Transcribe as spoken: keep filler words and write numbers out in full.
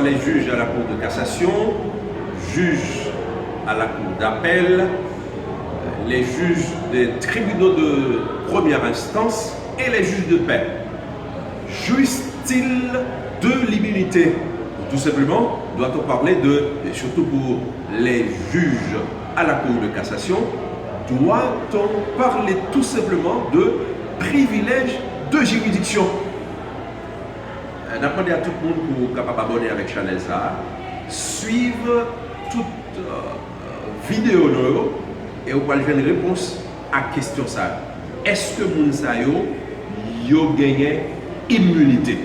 Les juges à la Cour de cassation, juges à la Cour d'appel, les juges des tribunaux de première instance et les juges de paix. Jouissent-ils de l'immunité ? Tout simplement, doit-on parler de, et surtout pour les juges à la Cour de cassation, doit-on parler tout simplement de privilège de juridiction ? Euh, n ap mande a tout moun pou kapab abòne avèk chanèl sa a, swiv tout euh, videyo nou yo, e ou pral jwenn repons a kesyon sa yo. Èske moun sa yo, yo genyen iminite?